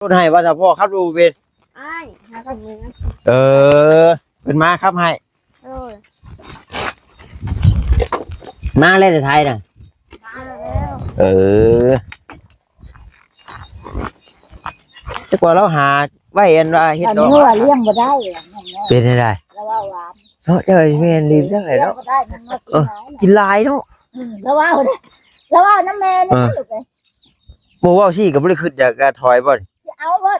ລົດໃຫ້ວ່າ ຖ້າພໍ່ຂັບລົດບໍ່ເປັນ. ອ້າຍ ຫາກັບເມືອ. ເອີ ເພິ່ນມາຂັບໃຫ້. ໂດຍ. ມາແລ້ວແຕ່ໄທນະ. ມາແລ້ວ. ເອີ ຈັກວ່າລາວຫາໄວ້ອັນວ່າເຮັດດອກ ອັນນີ້ວ່າລ້ຽງບໍ່ໄດ້. ເປັນຈັ່ງໃດ? ລາວວ່າຫວານ ເນາະ. ເຈົ້າແມ່ນດີຈັ່ງໃດເນາະ. ກິນຫຼາຍເນາະ. ອືມ ລາວເວົ້າ ລາວເວົ້ານຳແມ່ນີ້. ເອີ ລູກເອີຍ ບໍ່ເວົ້າຊີ້ກໍບໍ່ໄດ້ຄິດຢາກຈະຖອຍບໍ່? ຊິເອົາບໍ່?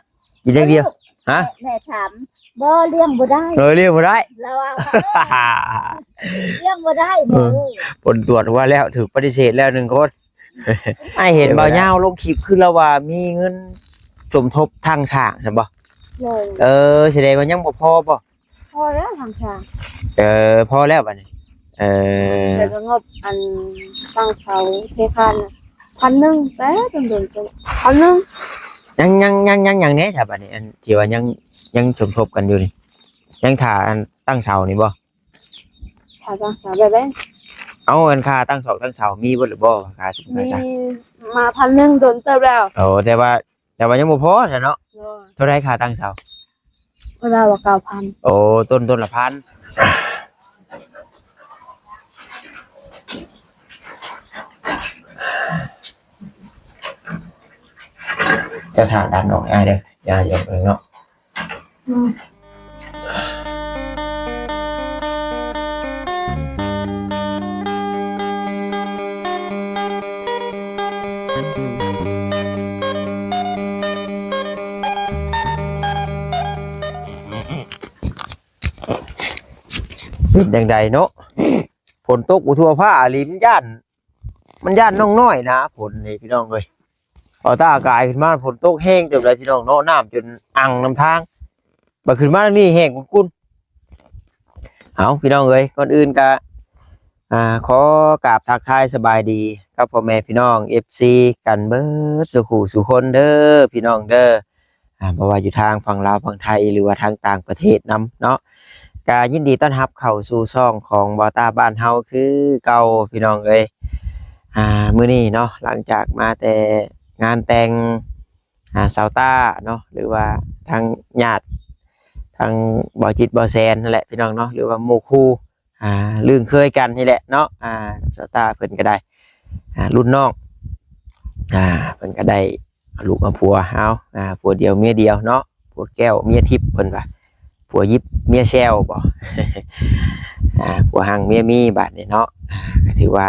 ກິນຢ່າງດຽວ. ຮະ? ແມ່ຖາມ. ບໍ່ ລ້ຽງບໍ່ໄດ້. ເອີ ລ້ຽງບໍ່ໄດ້. ລາວວ່າ ເອີ ລ້ຽງບໍ່ໄດ້. ເອີ ຜົນຕວດວ່າແລ້ວ ຖືກປະຕິເສດແລ້ວໜຶ່ງຄົນ. ອ້າຍເຫັນບ່າວຍາວລົງຄລິບ ຄືລາວວ່າມີເງິນສົມທົບທາງສ້າງຊັ້ນບໍ່? ໂດຍ. ເອີ ສະແດງວ່າຍັງບໍ່ພໍບໍ່? ພໍແລ້ວທາງສ້າງ. ເອີ ພໍແລ້ວບັດນີ້. ເອີ ແຕ່ກໍງົບອັນຕັ້ງເສົາເທຄານນະ ພັນໜຶ່ງ ແຕ່ດົນໆ ພັນໜຶ່ງ. ຍັງ ຍັງ ຍັງ ຍັງ ຍັງແດ່ຊະບັດນີ້ ອັນທີ່ວ່າຍັງ ຍັງສົມທົບກັນຢູ່ນີ້ ຍັງຖ້າອັນຕັ້ງເສົານີ້ບໍ່? ຄ່າຕັ້ງເສົາແບບໃດ? ເອົາ ອັນຄ່າຕັ້ງສອກຕັ້ງເສົາມີເບິດຫຼືບໍ່? ຄ່າສຸມ ມີ ຄ່າສາ ມາພັນໜຶ່ງ ດົນເຕີບແລ້ວ. ໂອ້ ແຕ່ວ່າ ແຕ່ວ່າຍັງບໍ່ພໍຊະເນາະ. ໂດຍ. ເທົ່າໃດຄ່າຕັ້ງເສົາ? ເພິ່ນວ່າເກົ້າພັນ. ໂອ້ ຕົ້ນ ຕົ້ນລະພັນ. ຈະຖ້າດັນອອກອ້າຍເດີ ຢ່າຢອກເອີງເນາະ. ອືມ ເປັນຈັ່ງໃດເນາະ ຝົນຕົກຢູ່ທົ່ວຟ້າອີ່ຫຼີ ມັນຢ້ານ ມັນຢ້ານນ້ອງນ້ອຍນະ ຝົນນີ້ພີ່ນ້ອງເອີຍ. ເອົາຕາກາຍຂຶ້ນມາ ຝົນຕົກແຮງເຕີບໃດພີ່ນ້ອງເນາະ ນ້ຳຈົນອັ່ງນຳທາງ ບັດຂຶ້ນມາທາງນີ້ແຫ້ງກຸ້ນໆ. ເອົາ ພີ່ນ້ອງເອີຍ ກ່ອນອື່ນກະ ອ່າ ຂໍກາບທັກທາຍສະບາຍດີກັບພໍ່ແມ່ພີ່ນ້ອງ ເອັຟຊີ ກັນເບິດສູ່ຄູ່ສູ່ຄົນເດີ ພີ່ນ້ອງເດີ. ອ່າ ບໍ່ວ່າຢູ່ທາງຝັ່ງລາວຝັ່ງໄທ ຫຼືວ່າທາງຕ່າງປະເທດນຳເນາະ ກະຍິນດີຕ້ອນຮັບເຂົ້າສູ່ຊ່ອງຂອງບ່າວຕ້າບ້ານເຮົາຄືເກົ່າ ພີ່ນ້ອງເອີຍ. ອ່າ ມື້ນີ້ເນາະ ຫຼັງຈາກມາແຕ່ງານແຕ່ງ ອ່າ ສາວຕ້າເນາະ ຫຼືວ່າທາງຍາດ ທາງບ່າວຈິດ ບ່າວແສນນັ້ນແຫຼະ ພີ່ນ້ອງເນາະ ຫຼືວ່າໝູ່ຄູ່ ອ່າ ລຶ້ງເຄີຍກັນນີ້ແຫຼະເນາະ. ອ່າ ສາວຕ້າເພິ່ນກໍໄດ້ ອ່າ ລຸ້ນນ້ອງ ອ່າ ເພິ່ນກໍໄດ້ເອົາລູກເອົາຜົວ ເອົາ ອ່າ ຜົວດຽວເມຍດຽວເນາະ ຜົວແກ້ວເມຍທິບ ເພິ່ນວ່າ ຜົວຢິບເມຍແຊວບໍ ອ່າ ຜົວຮັ່ງເມຍມີ ບາດນີ້ເນາະ. ອ່າ ກໍຖືວ່າ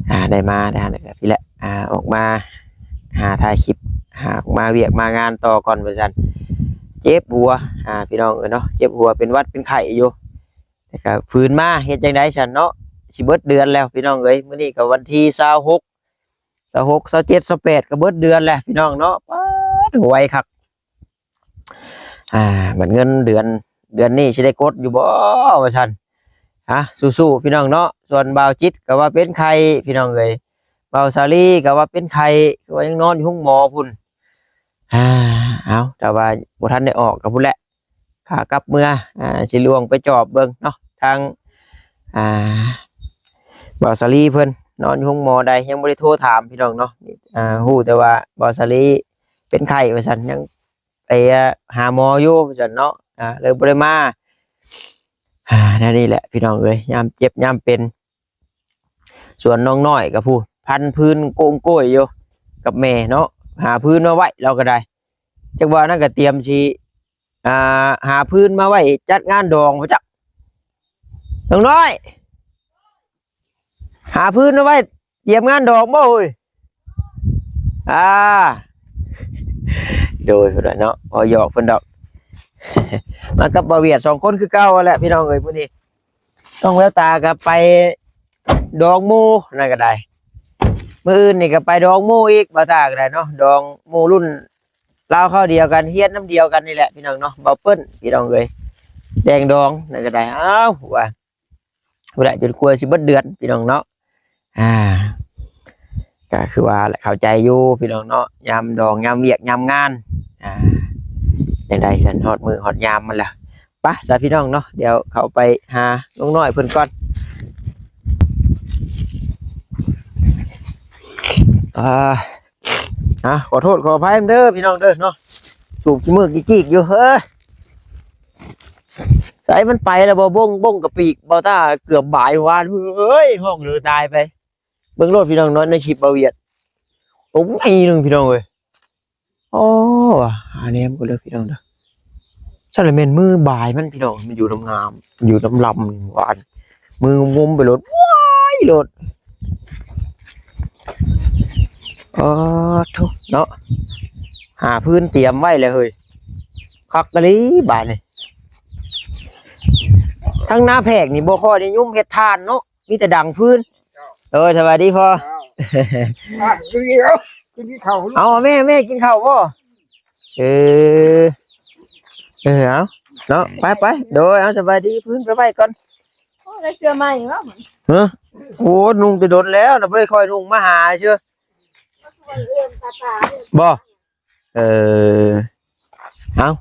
ອ່າ ໄດ້ມາ ໄດ້ ແລ້ວກໍພີ້ແຫຼະ ອ່າ ອອກມາຫາຖ່າຍຄລິບ ຫາ ອອກມາວຽກມາງານຕໍ່ກ່ອນວ່າຊັ້ນ ເຈັບຫົວ ອ່າ ພີ່ນ້ອງເອີຍເນາະ ເຈັບຫົວ ເປັນຫວັດເປັນໄຂ້ຢູ່. ແຕ່ກໍຟື້ນມາ ເຮັດຈັ່ງໃດຊັ້ນເນາະ ຊິເບິດເດືອນແລ້ວພີ່ນ້ອງເອີຍ. ມື້ນີ້ກໍວັນທີຊາວຫົກ ຊາວຫົກ ຊາວເຈັດ ຊາວແປດ ກໍເບິດເດືອນແລ້ວພີ່ນ້ອງເນາະ. ປາດ ໄວຄັກ. ອ່າ ບັດເງິນເດືອນ ເດືອນນີ້ຊິໄດ້ກົດຢູ່ບໍ່ວ່າຊັ້ນ. ອ່າ ສູ້ໆ ພີ່ນ້ອງເນາະ. ສ່ວນບ່າວຈິດກໍວ່າເປັນໄຂ້ພີ່ນ້ອງເອີຍ ບ່າວສາລີກໍວ່າເປັນໄຂ້ ຄືວ່າຍັງນອນຢູ່ໂຮງໝໍພຸ້ນ. ອ່າ ເອົາ ແຕ່ວ່າບໍ່ທັນໄດ້ອອກກໍພຸ້ນແຫຼະ ຂາກັບເມືອ ອ່າ ຊິລວງໄປຈອບເບິ່ງເນາະ ທາງ ອ່າ ບ່າວສາລີເພິ່ນນອນຢູ່ໂຮງໝໍໃດ ຍັງບໍ່ໄດ້ໂທຖາມພີ່ນ້ອງເນາະ. ອ່າ ຮູ້ແຕ່ວ່າບ່າວສາລີເປັນໄຂ້ວ່າຊັ້ນ ຍັງໄປຫາໝໍຢູ່ວ່າຊັ້ນເນາະ ອ່າ ເລີຍບໍ່ໄດ້ມາ. ອ່າ ແນວນີ້ແຫຼະພີ່ນ້ອງເອີຍ ຍາມເຈັບຍາມເປັນ. ສ່ວນນ້ອງນ້ອຍກໍຜູ້ພັນພື້ນໂກງໂກຍຢູ່ກັບແມ່ເນາະ ຫາພື້ນມາໄວ້ລາວກໍໄດ້. ຈັກວ່ານັ້ນກໍຕຽມຊິ ອ່າ ຫາພື້ນມາໄວ້ຈັດງານດອງບໍ່ຈັກ. ນ້ອງນ້ອຍ ຫາພື້ນມາໄວ້ຕຽມງານດອງບໍ່ເອີຍ? ອ່າ ໂດຍ ເພິ່ນວ່າເນາະ ເວົ້າຫຍອກເພິ່ນດອກ. ມາກັບບ່າວຫວຽດສອງຄົນຄືເກົ່າຫັ້ນແຫຼະ ພີ່ນ້ອງເອີຍ. ມື້ນີ້ ນ້ອງແວວຕາກໍໄປດອງໝູ່ນັ້ນກໍໄດ້ ມື້ອື່ນນີ້ກໍໄປດອງໝູ່ອີກ ບ່າວຕາກໍໄດ້ເນາະ ດອງໝູ່ລຸ້ນລາວຄາວດຽວກັນ ຮຽນນຳດຽວກັນນີ້ແຫຼະ ພີ່ນ້ອງເນາະ ບ່າວເປີ້ນ ພີ່ນ້ອງເອີຍ ແດງດອງນັ້ນກໍໄດ້. ອ້າວ ວ່າ ພຸ້ນແຫຼະ ຈົນກວ່າຊິເບິດເດືອນ ພີ່ນ້ອງເນາະ. ອ່າ ກໍຄືວ່າແຫຼະ ເຂົ້າໃຈຢູ່ພີ່ນ້ອງເນາະ ຍາມດອງ ຍາມວຽກ ຍາມງານ ອ່າ ຈັ່ງໃດຊັ້ນ ຮອດມື້ຮອດຍາມມັນແລ້ວ. ໄປຊະພີ່ນ້ອງເນາະ ດຽວເຂົ້າໄປຫານ້ອງນ້ອຍເພິ່ນກ່ອນ. ອ່າ ອ່ະ ຂໍໂທດຂໍອະໄພນຳເດີພີ່ນ້ອງເດີເນາະ ສູບຂີ້ມືກຈີກໆຢູ່ເຮີ້ຍ. ໃສມັນໄປແລ້ວບໍ່? ບົ້ງ ບົ້ງກະປີກ ເບົາຕ້າເກືອບບາຍວານ ເຮີ້ຍ ຮ້ອງເລີຕາຍໄປ. ເບິ່ງໂລດພີ່ນ້ອງເນາະ ໃນຄລິບເບົາຫວຽດ ໂອ້ຍ ໜຶ່ງພີ່ນ້ອງເອີຍ. ໂອ້ ຫາແນມກ່ອນເດີພີ່ນ້ອງເດີ. ຊັ້ນລະແມ່ນມືບາຍມັນພີ່ນ້ອງ ມັນຢູ່ນຳງາມ ຢູ່ນຳລຳວານ ມືງຸ້ມໄປໂລດ ວ້າຍໂລດ. ອໍ ໂທ້ເນາະ ຫາຟືນຕຽມໄວ້ແລ້ວເຮີ້ຍ ຄັກອີ່ຫຼີບາດນີ້. ທາງນາແພກນີ້ບໍ່ຄ່ອຍນິຍົມເຮັດຖ່ານເນາະ ມີແຕ່ດັງຟືນ. ເຈົ້າ ໂດຍ ສະບາຍດີພໍ່. ເຈົ້າ ອ່ະ ກິນເຂົ້າ ກິນເຂົ້າ. ເອົາ ແມ່ ແມ່ກິນເຂົ້າບໍ່? ເອີ ເອີ ເອົາເນາະ ໄປ ໄປ ໂດຍ ເອົາ ສະບາຍດີ ຟືນໄປໄວ້ກ່ອນ. ໂອ້ ໄດ້ເສື້ອໃໝ່ບໍ່? ຮະ ໂອ້ ນຸ່ງແຕ່ດົນແລ້ວນະ ບໍ່ໄດ້ຄ່ອຍນຸ່ງ ມາຫາເຊື່ອ. ບໍ່? ເອີ ເອົາ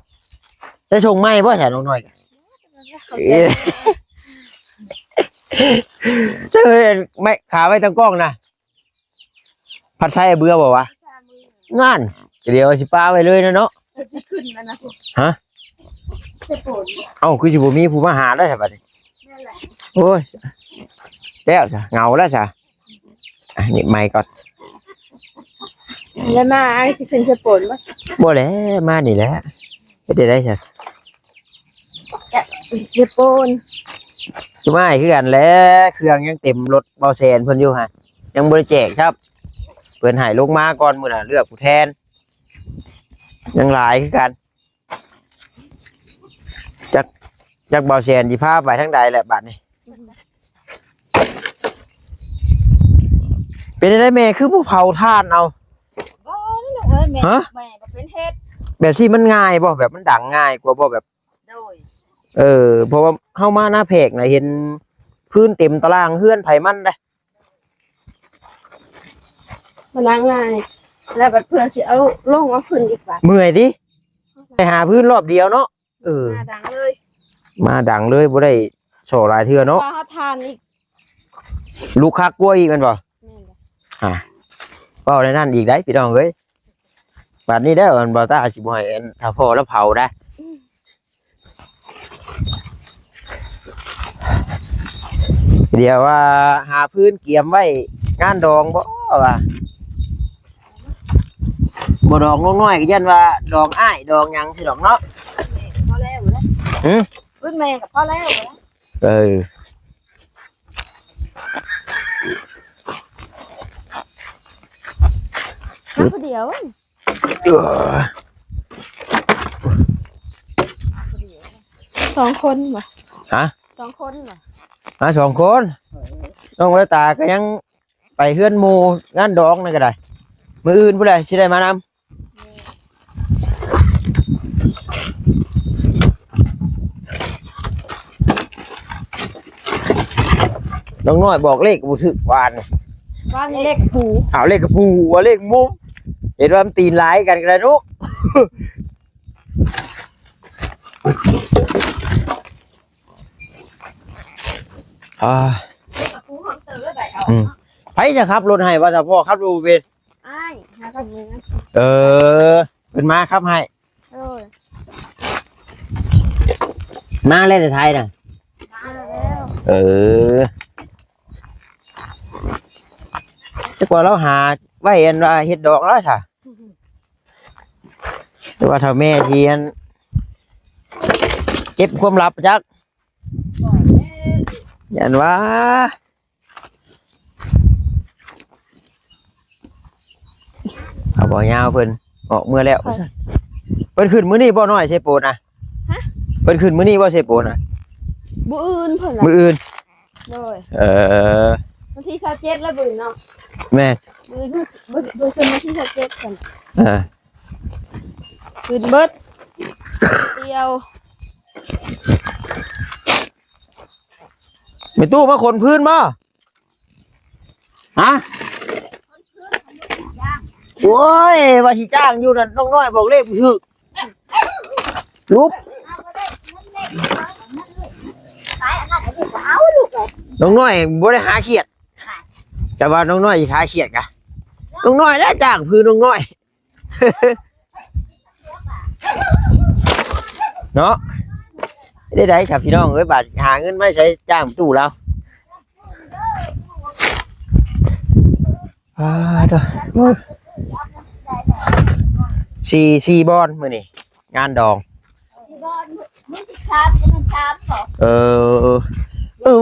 ໄດ້ສົ່ງໃໝ່ບໍ່ຊະ ນ້ອງນ້ອຍ? ເອີ ເອີ ໄມ້ ຂາໄວ້ຕັ້ງກ້ອງນະ ພັດໃຊ້ເບື່ອບໍ່ວະ? ນັ້ນ ດຽວຊິປະໄວ້ເລີຍນະເນາະ. ຂຶ້ນແລ້ວນະ ຮະ? ເອົາ ຄືຊິບໍ່ມີຜູ້ມາຫາແລ້ວຊະບັດນີ້. ນັ້ນແຫຼະ ໂອ້ຍ ແລ້ວຊະ ເຫງົາແລ້ວຊະ. ອ່ະ ຫຍິບໄມກ່ອນ. ແລ້ວມາອ້າຍຊິຂຶ້ນເຊໂປນບໍ່? ບໍ່ແຫຼະ ມານີ້ແຫຼະ. ເຮັດໄດ້ໃດຊັ້ນ ເຊໂປນ? ຄືມາອ້າຍຄືກັນແຫຼະ ເຄື່ອງຍັງເຕັມລົດເບົາແສນເພິ່ນຢູ່ຫັ້ນ ຍັງບໍ່ໄດ້ແຈກຊ້ຳ. ເພິ່ນໃຫ້ລົງມາກ່ອນ ມື້ໜ້າເລືອກຜູ້ແທນ ຍັງຫຼາຍຄືກັນ. ຈັກ ຈັກເບົາແສນຊິພາໄປທາງໃດແຫຼະບາດນີ້. ເປັນຈັ່ງໃດແມ່ ຄືບໍ່ເຜົາຖ່ານເອົາ? ບໍ່ ລູກເອີຍ ແມ່ ຮະ? ແມ່ບໍ່ເປັນເຮັດ. ແບບຊີ້ມັນງ່າຍບໍ່? ແບບມັນດັງງ່າຍກວ່າບໍ່? ແບບ ໂດຍ ເອີ ເພາະວ່າເຮົາມານາແພກນະ ເຫັນຟືນເຕັມຕາລ່າງເຮືອນໃຜມັນເດ້. ມາລ້າງໜ້າ ແລ້ວບັດເພື່ອຊິເອົາລົງເອົາຂຶ້ນອີກບາດ ເມື່ອຍຕິ ໄປຫາພື້ນລອບດຽວເນາະ. ເອີ ມາດັງເລີຍ ມາດັງເລີຍ ບໍ່ໄດ້ສໍ່ຫຼາຍເທື່ອເນາະ ວ່າຫາຖ່ານອີກ ລຸກຄັກກວ່າອີກແມ່ນບໍ່? ແມ່ນແຫຼະ ອ່າ ເວົ້າໃນນັ້ນອີກໄດ໋ພີ່ນ້ອງເອີຍ. ບາດນີ້ເດີ ອັນ ບ່າວຕາຊິບໍ່ໃຫ້ ອັນ ຖ້າພໍ່ລາວເຜົາໄດ໋. ດຽວວ່າຫາຟືນກຽມໄວ້ງານດອງບໍ່ວ່າ ບໍ່ດອງນ້ອງນ້ອຍກໍຢ້ານວ່າດອງອ້າຍດອງຫຍັງຊີ້ດອກເນາະ. ແມ່ນ ພໍແລ້ວເດ້ ຫື ຟືນແມ່ກໍພໍແລ້ວເດ້. ເອີ ມາຜູ້ດຽວ ເອີ ສອງຄົນບໍ່? ຮະ? ສອງຄົນບໍ່? ມາສອງຄົນ. ນ້ອງແວວຕາກໍຍັງໄປເຮືອນໝູ່ງານດອງນັ້ນກໍໄດ້ ມື້ອື່ນພຸ້ນແຫຼະຊິໄດ້ມານຳ. ນ້ອງນ້ອຍບອກເລກບໍ່ຖືກວານນີ້ ວານນີ້ເລກກະປູ ອ້າວ ເລກກະປູ ວ່າເລກມຸມ ເຫັນວ່າມັນຕີນຫຼາຍກັນກໍໄດ້ເນາະ. ອ່າ ອືມ ໃຜຈະຂັບລົດໃຫ້ ວ່າແຕ່ພໍ່ຂັບລົດບໍ່ເປັນ? ອ້າຍ ຫາກັບມື ເອີ ເພິ່ນມາຂັບໃຫ້. ໂດຍ ມາແລ້ວແຕ່ໄທນະ ມາແລ້ວ. ເອີ ຈັກວ່າລາວຫາໄວ້ ອັນວ່າເຮັດດອກແລ້ວຊະ ແຕ່ວ່າຖ້າແມ່ທີ່ ອັນ ເກັບຄວາມລັບຈັກ ຢ້ານວ່າ ເອົາບໍ່ຍາວເພິ່ນອອກເມືອແລ້ວ ເພິ່ນຂຶ້ນມື້ນີ້ບໍ່ ນ້ອຍເຊໂປນນະ? ຮະ? ເພິ່ນຂຶ້ນມື້ນີ້ບໍ່ ເຊໂປນນະ? ມື້ອື່ນເພິ່ນ ມື້ອື່ນ. ໂດຍ ເອີ ວັນທີຊາວເຈັດລະມື້ອື່ນເນາະ. ແມ່ນ ມື້ອື່ນ ເພິ່ນ ເພິ່ນຂຶ້ນວັນທີຊາວເຈັດເພິ່ນ ເອີ ຂຶ້ນເບິດ ດຽວ. ແມ່ຕູ້ມາຂົນພື້ນບໍ່? ຮະ? ໂອ້ຍ ວ່າຊິຈ້າງຢູ່ນັ້ນ ນ້ອງນ້ອຍບອກເລກບໍ່ຖືກ ຫຼຸບ ນ້ອງນ້ອຍບໍ່ໄດ້ຫາຂຽດ ແຕ່ວ່ານ້ອງນ້ອຍຊິຫາຂຽດກະ ນ້ອງນ້ອຍແຫຼະຈ້າງ ຄືນ້ອງນ້ອຍ. ເນາະ ໄດ້ໄດ້ຊະພີ່ນ້ອງເອີຍ ບາດຫາເງິນມາໃຊ້ຈ້າງຕູ້ລາວ. ອ່າ ເດີ ສີ່ ສີ່ບ່ອນມື້ນີ້ ງານດອງ. ເອີ ເອີ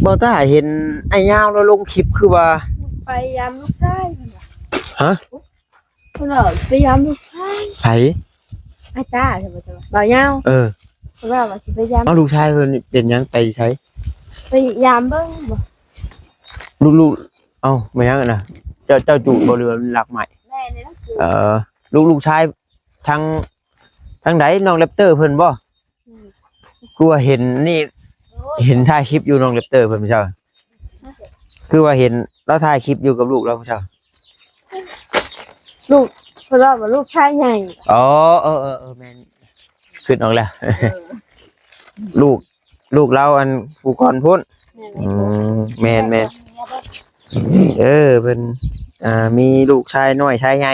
ບໍ່ຕ້າເຫັນອ້າຍຍາວລາວລົງຄລິບຄືວ່າ ໄປຢາມລູກຊາຍ. ຮະ? ເພິ່ນວ່າໄປຢາມລູກຊາຍ. ໃຜ? ອ້າຍຕາ ບໍ່ຢາວ. ເອີ ເພິ່ນວ່າວ່າຊິໄປຢາມ. ເອົາ ລູກຊາຍເພິ່ນເປັນຫຍັງ ໄປໃສ? ໄປຢາມເບິ່ງບໍ່? ລູກໆ ເອົ້າ ແມ່ນຫຍັງນະ? ເຈົ້າ ເຈົ້າຈູດບໍ່ ຫຼືວ່າລັກໄມ້? ແມ່ນແຫຼະ. ເອີ ລູກ ລູກຊາຍທາງ ທາງໃດ ນ້ອງແຣັບເຕີເພິ່ນບໍ່? ອືມ ຄືວ່າເຫັນນີ້ ໂອ້ຍ ເຫັນຖ່າຍຄລິບຢູ່ ນ້ອງແຣັບເຕີເພິ່ນມື້ເຊົ້າ ຄືວ່າເຫັນລາວຖ່າຍຄລິບຢູ່ກັບລູກລາວມື້ເຊົ້າ. ລູກ ເພິ່ນວ່າລູກຊາຍໃຫຍ່. ອໍ ເອີ ເອີ ເອີ ແມ່ນ ຄິດອອກແລ້ວ ເອີ ລູກ ລູກລາວອັນຜູ້ກ່ອນພຸ້ນ. ແມ່ນ ອືມ ແມ່ນໆ ເອີ ເພິ່ນ ອ່າ ມີລູກຊາຍນ້ອຍຊາຍໃຫຍ່.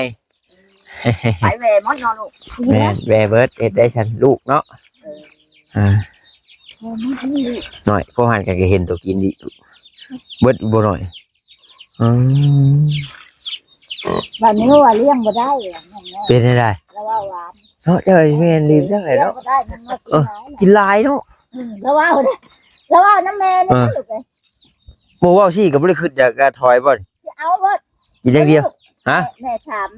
ໄປແວ່ໝົດເນາະລູກ. ແມ່ນ ແວ່ເບິດ ເຮັດໄດ້ຊັ້ນລູກເນາະ. ເອີ ອ່າ ແວ່ໝົດນີ້. ນ້ອຍ ພໍຫັນກັນກໍເຫັນໂຕກິນດີ ເບິດບໍ່ນ້ອຍ. ອືມ ບາດນີ້ວ່າລ້ຽງບໍ່ໄດ້ ເປັນຈັ່ງໃດ? ລາວວ່າຫວານເນາະ. ເຈົ້າແມ່ນດີຈັ່ງໃດເນາະ. ກິນຫຼາຍເນາະ. ອືມ ລາວເວົ້າ ລາວເວົ້ານຳແມ່ນີ້. ເອີ ລູກເອີຍ ບໍ່ເວົ້າຊີ້ກໍບໍ່ໄດ້ຄິດຢາກຈະຖອຍບໍ່? ຊິເອົາບໍ່? ກິນຢ່າງດຽວ. ຮະ? ແມ່ຖາມ.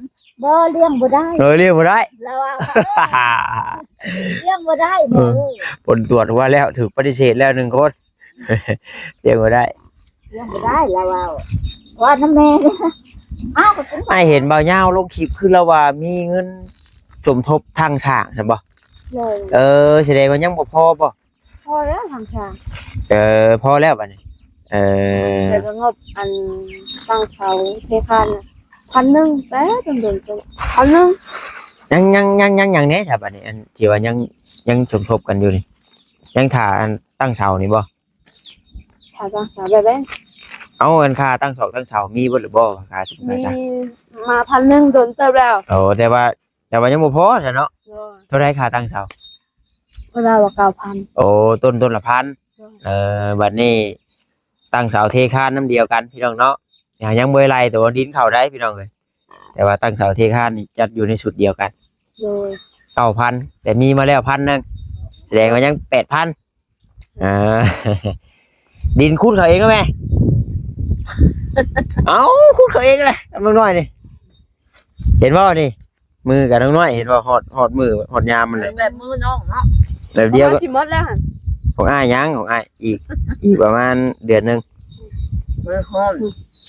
ບໍ່ ລ້ຽງບໍ່ໄດ້. ເອີ ລ້ຽງບໍ່ໄດ້ ລາວວ່າ. ລ້ຽງບໍ່ໄດ້ແມ່. ເອີ ຜົນຕວດວ່າແລ້ວ ຖືກປະຕິເສດແລ້ວໜຶ່ງຄົນ ລ້ຽງບໍ່ໄດ້ ລ້ຽງບໍ່ໄດ້ ລາວວ່າ. ວ່ານຳແມ່. ອ້າວ ກໍເປັນ ອ້າຍເຫັນບ່າວຍາວລົງຄລິບ ຄືລາວວ່າມີເງິນສົມທົບທາງສ້າງຊັ້ນບໍ່? ເອີ ສະແດງວ່າຍັງບໍ່ພໍບໍ່? ພໍແລ້ວທາງສ້າງ. ເອີ ພໍແລ້ວບາດນີ້. ເອີ ແລ້ວກໍງົບອັນຕັ້ງເສົາເທຄານພັນໜຶ່ງ ແຕ່ດົນໆ ພັນໜຶ່ງ. ຍັງ ຍັງ ຍັງ ຍັງ ຍັງແດ່ຊະບາດນີ້ ອັນທີ່ວ່າຍັງ ຍັງສົມທົບກັນຢູ່ນີ້ ຍັງຖ້າອັນຕັ້ງເສົານີ້ບໍ່? ຖ້າຕັ້ງເສົາແບບໃດ? ເອົາ ອັນຄ່າຕັ້ງສອກຕັ້ງເສົາມີເບິດຫຼືບໍ່? ຄ່າສຸມຄ່າສາງ ມີມາພັນໜຶ່ງ ດົນເຕີບແລ້ວ. ໂອ້ ແຕ່ວ່າ ແຕ່ວ່າຍັງບໍ່ພໍຊະເນາະ. ໂດຍ. ເທົ່າໃດຄ່າຕັ້ງເສົາ? ເພິ່ນວ່າເກົ້າພັນ. ໂອ້ ຕົ້ນ ຕົ້ນລະພັນ. ໂດຍ. ເອີ ບັດນີ້ຕັ້ງເສົາເທຄານນຳດຽວກັນພີ່ນ້ອງເນາະ. ຍັງ ຍັງບໍ່ໄດ້ໄລ່ໂຕດິນເຂົ້າໄດ້ພີ່ນ້ອງເອີຍ ແຕ່ວ່າຕັ້ງເສົາເທຄານນີ້ຈັດຢູ່ໃນຊຸດດຽວກັນ. ໂດຍ. ເກົ້າພັນ ແຕ່ມີມາແລ້ວພັນໜຶ່ງ ສະແດງວ່າຍັງແປດພັນ. ອ່າ ດິນຂຸດເຂົາເອງແລ້ວແມ່. ເອົ້າ ຂຸດເຂົາເອງແຫຼະ ນ້ອງນ້ອຍນີ້ ເຫັນບໍ່ນີ້? ມືກັບນ້ອງນ້ອຍ ເຫັນບໍ່? ຮອດ ຮອດມື້ ຮອດຍາມມັນແຫຼະ. ແບບມືນ້ອງເນາະ ແບບດຽວກໍຊິໝົດແລ້ວ. ຂອງອ້າຍຍັງ ຂອງອ້າຍອີກ ອີກປະມານເດືອນໜຶ່ງ. ເບິດ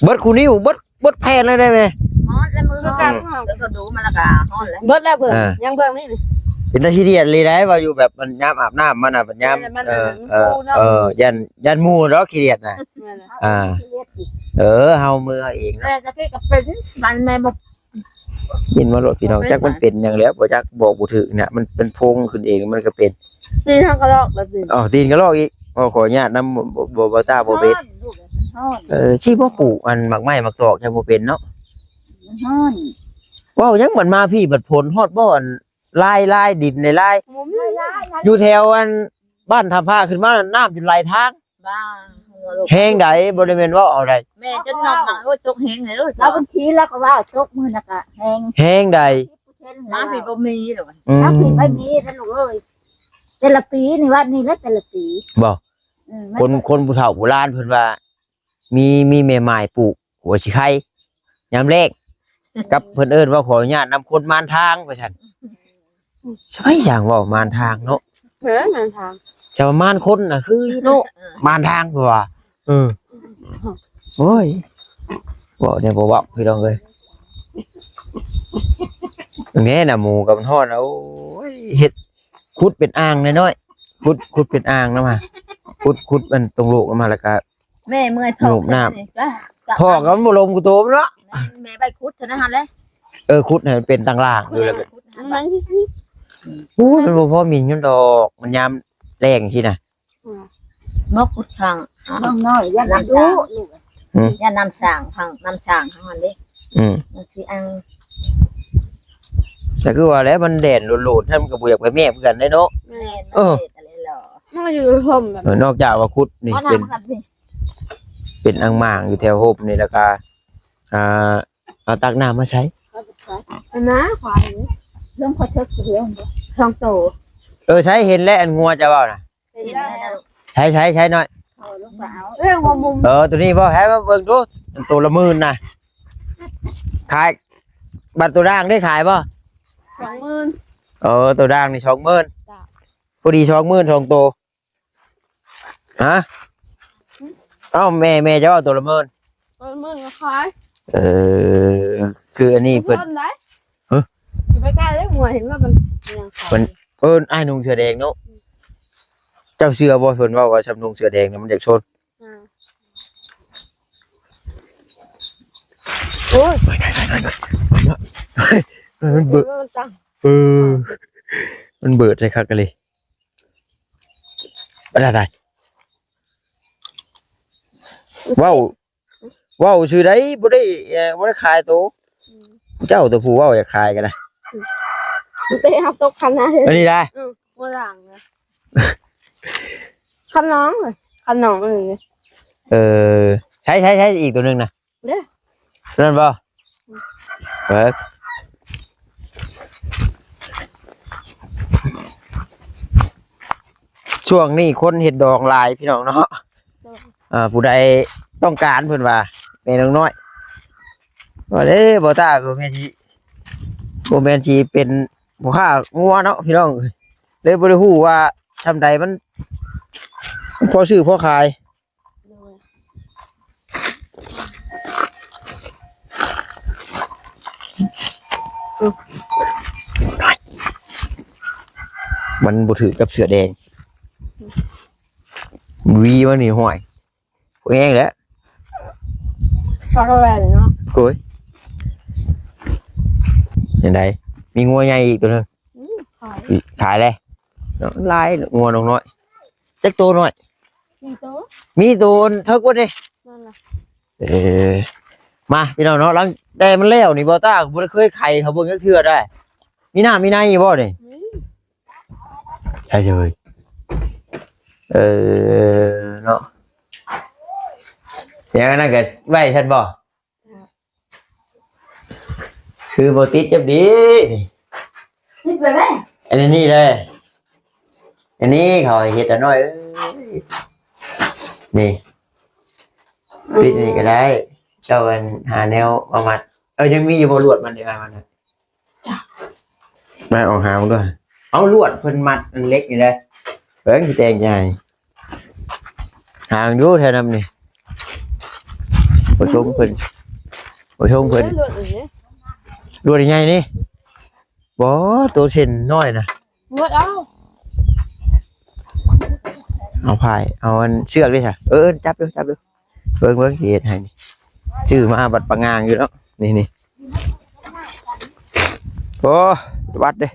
ເບິດຄູ່ນິ້ວ ເບິດ ເບິດແຜ່ນເລີຍໄດ້ແມ່. ໝົດແລ້ວມື ຄືກັນ ແລ້ວກໍດູມັນແລ້ວກໍຮອດແລ້ວ. ເບິດແລ້ວເບິ່ງ ອ່າ ຍັງເບິ່ງນີ້ ເປັນຕາຂີ້ດຽດອີ່ຫຼີໄດ໋ ວ່າຢູ່ແບບມັນຍາມອາບນ້ຳມັນນະ ມັນຍາມ ເອີ ເອີ ຢ້ານ ຢ້ານໝູ່ດອກຂີ້ດຽດນະ. ອ່າ ເອີ ເຮົາມືເຮົາເອງເນາະ. ແຕ່ຕະກີ້ກໍເປັນ ມັນແມ່ບໍ່ ກິນມາໂລດພີ່ນ້ອງ ຈັກມັນເປັນຫຍັງແລ້ວ ບໍ່ຈັກ ບອກບໍ່ຖືກນະ ມັນເປັນໂພງຂຶ້ນເອງ ມັນກໍເປັນ. ຕີນເຮົາກໍລອກແລ້ວຕິ. ອໍ ຕີນກໍລອກອີກ. ຂໍອະນຸຍາດນຳ ບໍ່ ບໍ່ ບໍ່ຕ້າບໍ່ເປັນ. ເອີ ທີ່ບໍ່ປູກອັນໝາກໄມ້ໝາກຕອກ ຈັ່ງບໍ່ເປັນເນາະ. ມັນຮ້ອນ. ເວົ້າຫຍັງ ບັດມາພີ້ບັດຝົນຮອດບໍ່ ອັນລາຍ ລາຍດິນຫຼາຍໆ ຢູ່ແຖວອັນ ບ້ານທ່າພ້າຂຶ້ນມານັ້ນ ນ້ຳຈົນໄຫຼທາງ. ບ້າ ແຮງໃດ໋ ບໍ່ໄດ້ແມ່ນເວົ້າເອົາໃດ໋. ແມ່ນ ຈົນນ້ອງວ່າ ໂອ້ຍ ຕົກແຮງເດີ. ລາວບັນທີລາວກໍວ່າຕົກມື້ນັ້ນກະແຮງ ແຮງໃດ໋. ມາພີ້ບໍ່ມີດອກ. ອືມ ມາພີ້ບໍ່ມີນະລູກເອີຍ. ແຕ່ລະປີນີ້ ວັດນີ້ແຫຼະ ແຕ່ລະປີ. ບໍ່ ອືມ ຄົນ ຄົນຜູ້ເຖົ້າໂບລານເພິ່ນວ່າ ມີ ມີແມ່ໝ້າຍປູກຫົວຊິໄຄຍາມແລ້ງ ກັບເພິ່ນເອີ້ນວ່າ ຂໍອະນຸຍາດນຳຄົນມານທາງ ວ່າຊັ້ນ. ສະໄໝຢ່າງເວົ້າມານທາງເນາະ. ເອີ ມານທາງ ຈະວ່າມານຄົນນະຄືເນາະ. ເອີ ມານທາງ ເພິ່ນວ່າ. ເອີ ໂອ້ຍ ເວົ້າແນວບໍ່ເວົ້າພີ່ນ້ອງເອີຍ. ແມ່ນະ ໝູກັບມັນຮ້ອນນະ. ໂອ້ຍ ເຮັດ ຂຸດເປັນອ່າງນ້ອຍໆ ຂຸດ ຂຸດເປັນອ່າງນຳ ຫາ ຂຸດ ຂຸດອັນຕົງໂລກນຳ ແລ້ວກະ ແມ່ເມື່ອຍຖອກ ໂຍບນ້ຳ ຖອກກໍມັນບໍ່ລົງກູໂຕມັນເນາະ. ແມ່ ແມ່ໄປຂຸດເທົ່ານັ້ນຫັ້ນແຫຼະ. ເອີ ຂຸດໃຫ້ມັນເປັນຕ່າງລ່າງຢູ່ແລ້ວ. ມັນ ໂອ້ຍ ມັນບໍ່ພໍໝິ່ນມັນດອກ ມັນຍາມແລ້ງຊີ້ນະ. ອືມ ບໍ່ຂຸດທາງ ນ້ອງນ້ອຍຢ້ານມັນດຸ. ອືມ ຢ້ານນ້ຳສ້າງ ທາງນ້ຳສ້າງທາງນັ້ນເດ້. ອືມ ມັນຊິອັງ ກໍຄືວ່າແຫຼະ ມັນແລ່ນໂລດໆ ມັນກໍບໍ່ຢາກໄປແມບຄືກັນເດ້ເນາະ. ແມ່ນ ເອີ ມັນເຮັດອັນນີ້ຫຼໍ່ ມັນຢູ່ຮົ່ມແບບ ເອີ ນອກຈາກວ່າຂຸດນີ້ ເອົາ ເປັນ ນ້ຳຄັນນີ້ ເປັນອ່າງໝ່າງຢູ່ແຖວຮົ່ມນີ້ ແລ້ວກໍ ອ່າ ເອົາຕັກນ້ຳມາໃສ່ ອັນນາ ຄວາຍ ເລື່ອງຂໍເທີກຜູ້ດຽວ ສອງໂຕ. ເອີ ໃສ່ ເຫັນແລ້ວ ອັນງົວເຈົ້າເວົ້ານະ ເຫັນແລ້ວ ໃສ່ ໃສ່ ໃສ່ໜ້ອຍ ເອົາລົງໄປເອົາ ເອີ ງົວມຸມ ເອີ ໂຕນີ້ບໍ່ ໃຫ້ມາເບິ່ງດູ ໂຕລະໝື່ນນະ ຂາຍ ບັດໂຕດ່າງເດ້ ຂາຍບໍ່? ສອງໝື່ນ ເອີ ໂຕດ່າງນີ້ ສອງໝື່ນ ຈ້ະ ພໍດີ ສອງໝື່ນ ສອງໂຕ. ຮະ? ເອົ້າ ແມ່ ແມ່ເຈົ້າເອົາໂຕລະໝື່ນ ໂຕລະໝື່ນກໍຂາຍ. ເອີ ຄືອັນນີ້ເພິ່ນ ເພິ່ນໄດ້ ຮະ? ຊິໄປໃກ້ເດ້ ງົວເຫັນວ່າມັນຍັງຂາຍ ເພິ່ນ ເອີ້ນອ້າຍນຸ່ງເສື້ອແດງເນາະ. ອືມ ເຈົ້າເຊື່ອບໍ່ ເພິ່ນເວົ້າວ່າຊຳນຸ່ງເສື້ອແດງນະມັນຢາກຊົນ. ອ່າ ໂອ້ຍ ໄປ ໄປ ໄປ ໄປ ໄປ ມັນເບີດ ມັນຕັ້ງ ເອີ ມັນເບີດໃສ່ຄັກອີ່ຫຼີ. ໄດ້ ໄດ້ ເວົ້າ ເວົ້າຊື່ໃດ ບໍ່ໄດ້ ເອີ ບໍ່ໄດ້ຂາຍໂຕ. ອືມ ເຈົ້າແຕ່ຜູ້ເວົ້າຢາກຂາຍກໍໄດ້. ອືມ ເຕະເຮົາຕົກຄັນນະ ອັນນີ້ໄດ້. ອືມ ບໍ່ລ້າງນະ ຄັນນ້ອງ ຄັນນ້ອງອັນນີ້. ເອີ ໃຊ້ ໃຊ້ ໃຊ້ອີກໂຕໜຶ່ງນະ. ເດ້ ນັ້ນບໍ່? ເອີ ຊ່ວງນີ້ຄົນເຮັດດອງຫຼາຍພີ່ນ້ອງເນາະ. ໂດຍ ອ່າ ຜູ້ໃດຕ້ອງການ ເພິ່ນວ່າ ແມ່ນາງນ້ອຍ ວ່າເດ້. ບໍ່ຕາກໍແມ່ນຊິ ບໍ່ແມ່ນຊິເປັນພໍ່ຄ້າງົວເນາະ ພີ່ນ້ອງ ເລີຍບໍ່ໄດ້ຮູ້ວ່າຊ່ຳໃດມັນ ມັນພໍຊື້ພໍຂາຍ. ໂດຍ ມັນບໍ່ຖືກກັບເສື້ອແດງ ຫວີມັນນີ້ ຫ້ວຍ ແຮງແຫຼະ ເຂົາກໍແວ່ນເນາະ. ໂອ້ຍ ຈັ່ງໃດ ມີງົວໃຫຍ່ອີກໂຕໜຶ່ງ. ອືມ ຂາຍ ຂາຍແລ້ວເນາະ. ຫຼາຍ ງົວນ້ອງນ້ອຍ ຈັກໂຕນ້ອຍ? ມີໂຕ ມີໂຕເທິກບໍ່ນີ້? ນັ້ນລະ ເອີ ມາພີ່ນ້ອງເນາະ ຫຼັງແຕ່ມັນແລ້ວນີ້ ບໍ່ຕາກໍບໍ່ໄດ້ເຄີຍໄຂເຂົາເບິ່ງຈັກເທື່ອໄດ໋. ມີນ້ຳມີໃນຢູ່ບໍ່ນີ້? ມີ ໃຊ່ເຊີຍ ເອີ ເນາະ. ຢ່າງນັ້ນກໍໄວ້ຊັ້ນບໍ່? ຄືບໍ່ຕິດຈັບດີນີ້ ຕິດໄປໄດ້ ອັນນີ້ເລີຍ ອັນນີ້ເຂົາໃຫ້ເຮັດ ອະນ້ອຍເອີຍ ນີ້ ອືມ ຕິດນີ້ກໍໄດ້. ເຈົ້າອັນຫາແນວມາມັດ ເອີ ຍັງມີຢູ່ບໍ່ລວດມັນ? ເດ ອ້າຍມັນນະ ມາເອົາຫາເບິ່ງດ້ວຍ. ເອົາລວດເພິ່ນມັດອັນເຫຼັກນີ້ແຫຼະ ເບິ່ງຊິແຕ່ງໃຫ້. ຫາຢູ່ແຖວນັ້ນນີ້ ປະຊົມເພິ່ນ ປະຊົມເພິ່ນ ລວດນີ້ ລວດໃຫຍ່ນີ້ ບໍ່ ໂຕເສັ້ນນ້ອຍນະ ລວດເອົາ ເອົາພາຍ ເອົາອັນເຊືອກເດ້ຊະ. ເອີ ຈັບຢູ່ ຈັບຢູ່ ເບິ່ງ ເບິ່ງຊິເຮັດໃຫ້ນີ້ ຊື້ມາບັດປະງາງຢູ່ເນາະ ນີ້ ນີ້ ໂອ້ ວັດເດ້.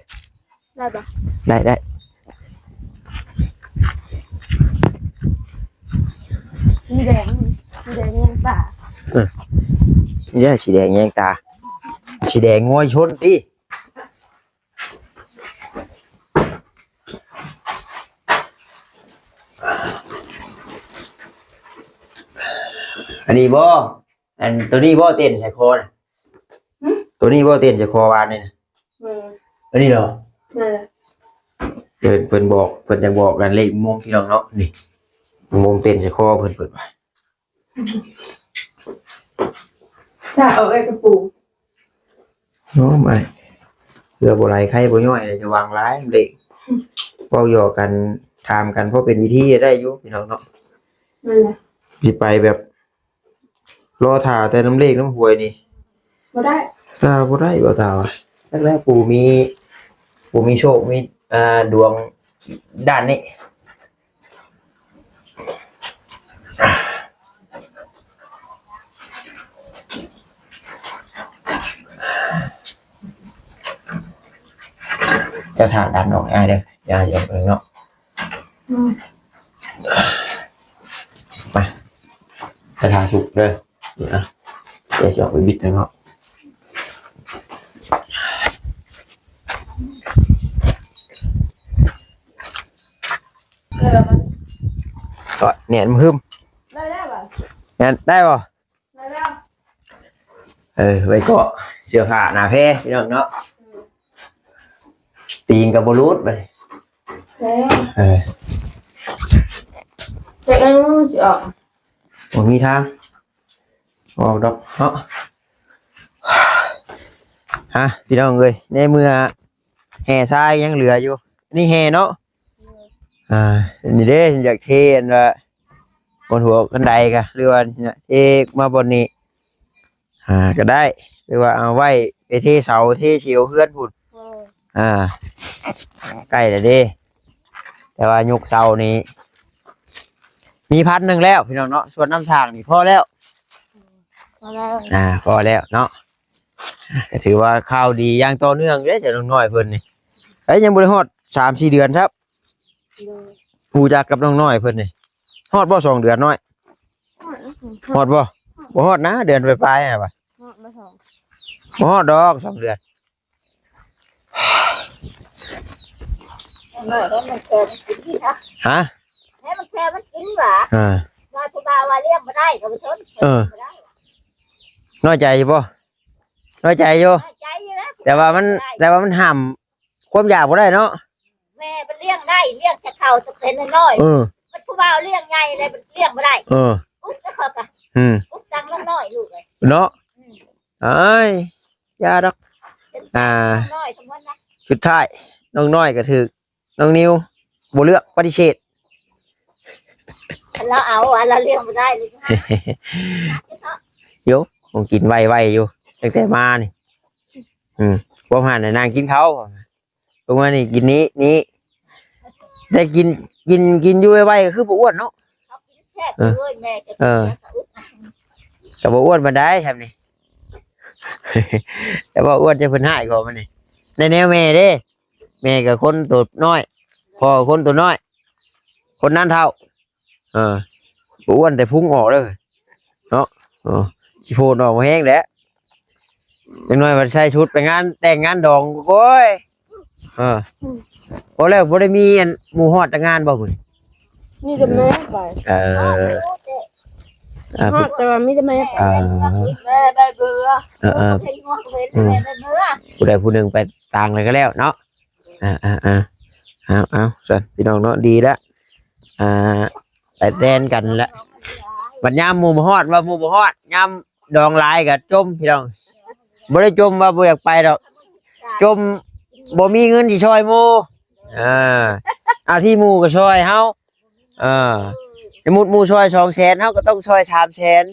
ໄດ້ບໍ່? ໄດ້ ໄດ້ ສີແດງ ສີແດງແຍງຕາ ເອີ ນີ້ແຫຼະ ສີແດງແຍງຕາ ສີແດງງົວຊົນຕິ. ອັນນີ້ບໍ່? ອັນໂຕນີ້ບໍ່ ເຕັ້ນໃສ່ຄໍນະ? ຫຶ? ໂຕນີ້ບໍ່ ເຕັ້ນໃສ່ຄໍວານນີ້ນະ? ແມ່ນ. ອັນນີ້ເນາະ? ແມ່ນ. ເພິ່ນ ເພິ່ນບອກ ເພິ່ນຢາກບອກກັນເລກມົງພີ່ນ້ອງເນາະ ນີ້ ມົງເຕັ້ນໃສ່ຄໍເພິ່ນ ເພິ່ນວ່າ ຖ້າເອົາໄອ້ກະປູ ໂອ້ ມາ ເພື່ອບໍ່ໄຫຼໄຂ້ບໍ່ຍ້ອຍ ຈະວາງຫຼາຍເລກ ເວົ້າຫຍອກກັນ ຖາມກັນ ພໍເປັນວິທີໄດ້ຢູ່ພີ່ນ້ອງເນາະ. ແມ່ນແຫຼະ ຊິໄປແບບ ລໍຖ້າແຕ່ນຳເລກນຳຫວຍນີ້ ບໍ່ໄດ້ ອ່າ ບໍ່ໄດ້ ບໍ່ຕາວ່າ ຈັກແລ້ວ ຜູ້ມີ ຜູ້ມີໂຊກ ມີ ອ່າ ດວງດ້ານນີ້ ຈະຖ້າດັນອອກໃຫ້ອ້າຍເດີ ຢ່າ ຢ່າເບິ່ງເນາະ. ອືມ ມາ ກະທາສຸກເດີ ດຽວຊິອອກໄປບິດເດີເນາະ. ກໍແໜ້ນມາຫຶມ ໄດ້ແລ້ວບໍ່? ແໜ້ນໄດ້ບໍ່? ໄດ້ແລ້ວ. ເອີ ໄວ້ເກາະເສື້ອຜ້າໜ້າແພພີ່ນ້ອງເນາະ. ຕີນກໍບໍ່ຫຼຸດບັດນີ້. ແລ້ວ ເອີ ຈັກອັນມັນຊິອອກ ບໍ່ມີທາງອອກດອກເນາະ. ຮະ ພີ່ນ້ອງເອີຍ ໃນເມື່ອແຮ່ຊາຍຍັງເຫຼືອຢູ່ ນີ້ແຮ່ເນາະ. ອ່າ ນີ້ເດ້ ຢາກເທອັນວ່າ ບ່ອນຫົວຄັນໄດກະ ຫຼືວ່າເທມາບ່ອນນີ້ ອ່າ ກໍໄດ້ ຫຼືວ່າເອົາໄວ້ໄປເທເສົາເທຊິວເຮືອນພຸ້ນ. ເອີ ອ່າ ໃກ້ແລ້ວເດ້ ແຕ່ວ່າຍົກເສົານີ້ມີພັນໜຶ່ງແລ້ວພີ່ນ້ອງເນາະ. ສ່ວນນ້ຳສ້າງນີ້ພໍແລ້ວ ພໍແລ້ວ ອ່າ ພໍແລ້ວເນາະ. ກໍຖືວ່າຂ່າວດີຢ່າງຕໍ່ເນື່ອງເດ້ ເຈົ້ານ້ອງນ້ອຍເພິ່ນນີ້. ເອີຍ ຍັງບໍ່ໄດ້ຮອດສາມສີ່ເດືອນຄັບ. ໂດຍ ຮູ້ຈັກກັບນ້ອງນ້ອຍເພິ່ນນີ້ ຮອດບໍ່ສອງເດືອນນ້ອຍ? ຮອດ ຮອດບໍ່? ບໍ່ຮອດນະ ເດືອນປາຍໆຫັ້ນຫວາ. ຮອດບໍ່ສອງ ບໍ່ຮອດດອກສອງເດືອນ. ນ້ອຍ ໃຫ້ມັນແຊມັນກິນນີ້ນະ. ຮະ? ໃຫ້ມັນແຊມັນກິນຫວາ. ອ່າ ວ່າຜູ້ບ່າວວ່າລ້ຽງບໍ່ໄດ້ກໍບໍ່ສົນ. ເອີ ບໍ່ໄດ້ ນ້ອຍໃຈຢູ່ບໍ່? ນ້ອຍໃຈຢູ່ ນ້ອຍໃຈຢູ່ນະ ແຕ່ວ່າມັນ ແຕ່ວ່າມັນຫ້າມຄວາມຢາກບໍ່ໄດ້ເນາະ. ແມ່ມັນລ້ຽງໄດ້ ລ້ຽງແຕ່ເຂົ້າແຕ່ເປັນນ້ອຍໆ. ເອີ ມັນຜູ້ບ່າວລ້ຽງໃຫຍ່ແລ້ວມັນລ້ຽງບໍ່ໄດ້. ເອີ ອຸບແລ້ວເຂົາກະ ອືມ ອຸບຕັ້ງນ້ອຍລູກເອີຍເນາະ. ອືມ ອ້າຍ ຢ່າດອກ ເປັນ ອ່າ ນ້ອຍສຳຄັນນະ. ສຸດທ້າຍນ້ອງນ້ອຍກໍຖືກນ້ອງນິວບໍ່ເລືອກ ປະຕິເສດ. ລາວເອົາ ລາວລ້ຽງບໍ່ໄດ້ ໂຢ ຂອງກິນໄວໆຢູ່ ຕັ້ງແຕ່ມານີ້. ອືມ ພວກຫັ້ນນະນັ່ງກິນເຂົ້າ ພວກມັນນີ້ກິນນີ້ ນີ້ ແຕ່ກິນ ກິນ ກິນຢູ່ໄວໆກໍຄືບໍ່ອ້ວນເນາະ. ເຂົາກິນແຊບ ເອີ ເລີຍ ແມ່ກໍ ເອີ ກິນແລ້ວກໍອຶດ ກໍບໍ່ອ້ວນປານໃດຊ່ຳນີ້. ແຕ່ວ່າອ້ວນຈະເພິ່ນຮ້າຍກວ່າມັນນີ້ ໃນແນວແມ່ເດ້ ແມ່ກໍຄົນໂຕນ້ອຍ ພໍ່ຄົນໂຕນ້ອຍ ຄົນນັ້ນເຖົ້າ. ເອີ ບໍ່ອ້ວນແຕ່ພຸງອອກເດີເນາະ. ເອີ ຂີ້ໂພນອອກແຮງແຫຼະ ຈັກໜ້ອຍວ່າໃສ່ຊຸດໄປງານແຕ່ງງານດອງ ໂອ້ຍ. ເອີ ພໍແລ້ວ ບໍ່ໄດ້ມີອັນໝູ່ຮອດແຕ່ງງານບໍ່ມື້ນີ້? ມີແຕ່ແມ່ໄປ. ເອີ ຮອດ ແຕ່ວ່າມີແຕ່ແມ່ໄປ. ເອີ ແມ່ໄປເບືອ. ເອີ ເອີ ອືມ ຜູ້ໃດຜູ້ໜຶ່ງໄປຕ່າງແລ້ວກໍແລ້ວເນາະ. ອ່າ ເອົາໆ ຊັ້ນພີ່ນ້ອງເນາະ ດີລະ ອ່າ ໄປແລ່ນກັນລະ. ບັດຍາມໝູ່ບໍ່ຮອດ ວ່າໝູ່ບໍ່ຮອດ ຍາມດອງຫຼາຍກໍຈົ່ມພີ່ນ້ອງ. ບໍ່ໄດ້ຈົ່ມວ່າບໍ່ຢາກໄປດອກ ຈົ່ມບໍ່ມີເງິນຊິຊ່ອຍໝູ່. ອ່າ ອາ ທີ່ໝູ່ກໍຊ່ອຍເຮົາ. ເອີ ສົມມຸດໝູ່ຊ່ອຍສອງແສນ ເຮົາກໍຕ້ອງຊ່ອຍສາມແສນ.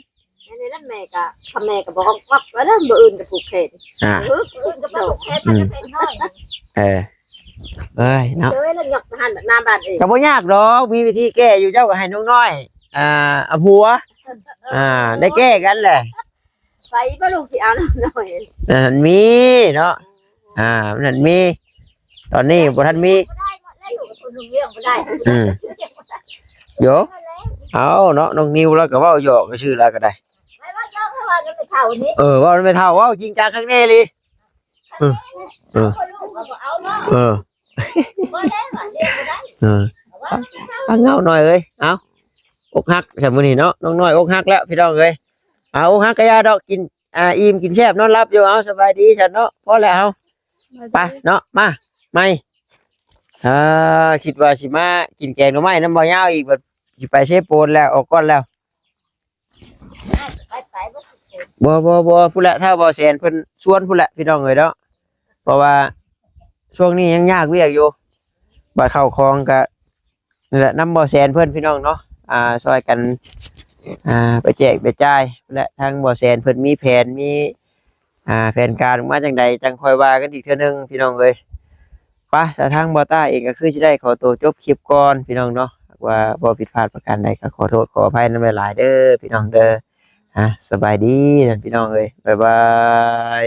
ອັນນີ້ນະ ແມ່ກໍ ຖ້າແມ່ກໍບໍ່ອອກປັບວ່າເດີ ມື້ອື່ນກໍຜູກແຂນ. ອ່າ ມື້ອື່ນກໍຜູກແຂນ ອືມ ເປັນນ້ອຍ. ເອີ ເອີຍເນາະ ເອີຍ ແລ້ວຍົກຫັນໜ້າບ້ານເອງ ກໍບໍ່ຍາກດອກ ມີວິທີແກ້ຢູ່. ເຈົ້າກໍໃຫ້ນ້ອງນ້ອຍ ອ່າ ເອົາຜົວ ອ່າ ໄດ້ແກ້ກັນແຫຼະ. ໄປບໍ່ລູກຊິເອົານ້ອງນ້ອຍ ນັ້ນມີເນາະ. ອ່າ ມັນນັ້ນມີ ຕອນນີ້ບໍ່ທັນມີ. ບໍ່ໄດ້ໝົດແລ້ວ ລູກຄົນໜຶ່ງລ້ຽງບໍ່ໄດ້. ອືມ ໂຢ ເອົາເນາະ ນ້ອງນິວລາວກໍເວົ້າຫຍອກຊື່ລາວກໍໄດ້. ໄປເວົ້າຫຍອກ ເວົ້ານຳແມ່ເຖົ້ານີ້. ເອີ ເວົ້ານຳແມ່ເຖົ້າ ເວົ້າຈິງຈັງຄັກແນ່ອີ່ຫຼີ. ເອີ ເອີ ເອົາລູກກໍບໍ່ເອົາເນາະ. ເອີ ບໍ່ໄດ້ວ່າລ້ຽງບໍ່ໄດ້. ເອີ ເອົາເຫງົາໜ້ອຍເອີຍ ເອົາ ອົກຫັກຊະມື້ນີ້ເນາະ. ນ້ອງນ້ອຍອົກຫັກແລ້ວພີ່ນ້ອງເອີຍ. ອ່າ ອົກຫັກກໍຢ່າດອກ ກິນ ອ່າ ອີ່ມກິນແຊບນອນຫຼັບຢູ່. ເອົາ ສະບາຍດີຊັ້ນເນາະ ພໍແລ້ວເຮົາ ໄປເນາະ ມາໃໝ່. ອ່າ ຄິດວ່າຊິມາກິນແກງໜໍ່ໄມ້ນຳບ່າວຍາວອີກ ບັດຊິໄປເຊໂປນແລ້ວ ອອກກ່ອນແລ້ວ. ບໍ່ ບໍ່ ບໍ່ ພຸ້ນແຫຼະ ຖ້າບ່າວແສນເພິ່ນຊວນພຸ້ນແຫຼະພີ່ນ້ອງເອີຍເນາະ. ເພາະວ່າຊ່ວງນີ້ຍັງຍາກວຽກຢູ່ ບັດເຂົ້າຂອງກະ ນີ້ແຫຼະ ນຳບ່າວແສນເພິ່ນພີ່ນ້ອງເນາະ ອ່າ ຊ່ອຍກັນ ອ່າ ໄປແຈກໄປຈ່າຍ ແລະ ທາງບ່າວແສນເພິ່ນມີແຜນ ມີ ອ່າ ແຜນການອອກມາຈັ່ງໃດ ຈັ່ງຄ່ອຍວ່າກັນອີກເທື່ອໜຶ່ງພີ່ນ້ອງເອີຍ. ປະ ສະ ທາງບ່າວຕ້າເອງກໍຄືຊິໄດ້ຂໍໂຕຈົບຄລິບກ່ອນພີ່ນ້ອງເນາະ. ຫາກວ່າບໍ່ຜິດພາດປະການໃດກໍຂໍໂທດຂໍອະໄພນຳຫຼາຍໆເດີພີ່ນ້ອງເດີ. ອ່າ ສະບາຍດີທ່ານພີ່ນ້ອງເອີຍ ບາຍບາຍ.